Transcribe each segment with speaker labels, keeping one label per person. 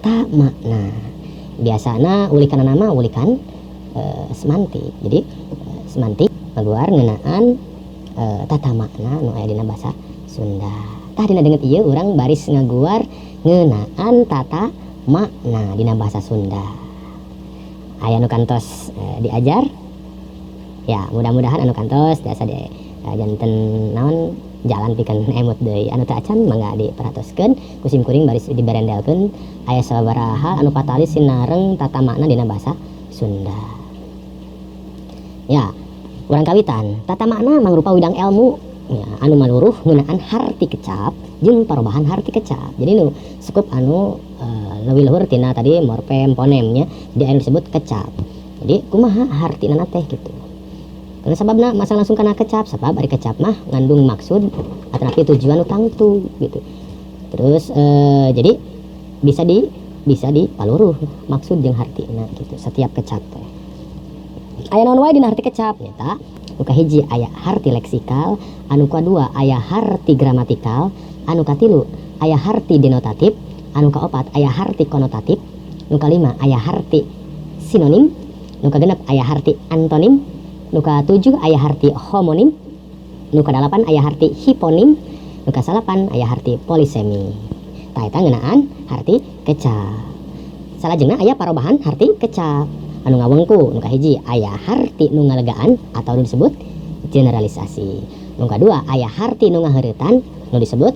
Speaker 1: Tata makna. Biasana ulikan nama ulikan semantik. Jadi semantik ngaguar ngeunaan tata makna nu aya dina bahasa Sunda. Tah, dina danget ieu urang baris ngaguar ngeunaan tata makna dina bahasa Sunda. Aya nu kantos diajar ya, mudah-mudahan anu kantos tiasa di janten naon, jalan pikeun emut deui. Anu teu acan, mangga diperhatoskeun ku sim kuring baris diberendelkeun aya sababaraha hal anu patali sinareng tata makna dina bahasa Sunda. Ya, urang kawitan. Tata makna mangrupa widang ilmu ya, anu maluruh ngeunaan harti kecap jeung parobahan harti kecap. Jadi nu sekup anu leuwih luhur tina tadi morfem, fonemnya, jadi anu disebut kecap. Jadi kumaha hartina teh gitu? Karena sababna masa langsung kana kecap, sabab ari kecap mah ngandung maksud atau tujuan nu tangtu gitu. Terus jadi bisa dipaluruh maksud jeung hartina gitu setiap kecap teh. Aya naon wae dina harti kecap? Nyata nu kahiji aya harti leksikal, anu kadua aya harti gramatikal, anu katilu aya harti denotatif, anu kaopat aya harti konotatif, nu kalima aya harti sinonim, nu kagenep aya harti antonim, nu katujuh aya harti homonim, nu kadalapan aya harti hiponim, nu kasalapan aya harti polisemi. Tah, eta ngeunaan harti kecap. Salajengna aya parobahan harti kecap anu ngawengku. Nu kahiji aya harti nu ngalegaan atau nu disebut generalisasi, nu kadua aya harti nu ngaheuretan nu disebut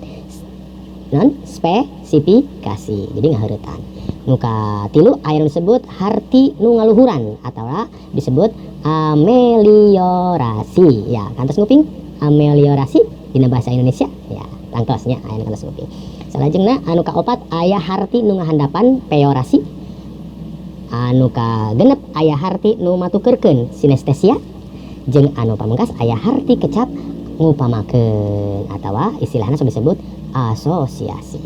Speaker 1: non spesifikasi, jadi ngaheuretan. Nu katilu aya nu disebut harti nu ngaluhuran atau disebut ameliorasi. Ya, kantos nguping ameliorasi dina bahasa Indonesia ya? Tangtosnya aya nu kantos nguping. Salajengna anu kaopat aya harti nu ngahandapan, peyorasi, anu kagenep aya harti nu matukerkeun, sinestesia, jeung anu pamungkas aya harti kecap ngupamakeun atawa istilahna sok disebut asosiasi.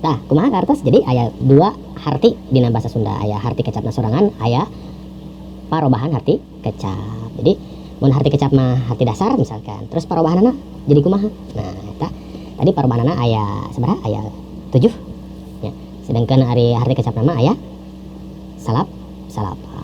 Speaker 1: Tah, kumaha kartos? Jadi aya dua harti dina bahasa Sunda, aya harti kecapna sorangan, aya parobahan harti kecap. Jadi mun harti kecap mah harti dasar misalkan, terus parobahanana jadi kumaha? Nah, eta tadi parobahanana aya sabaraha? Aya 7 ya. Sedangkan ari harti kecap mah aya salapan.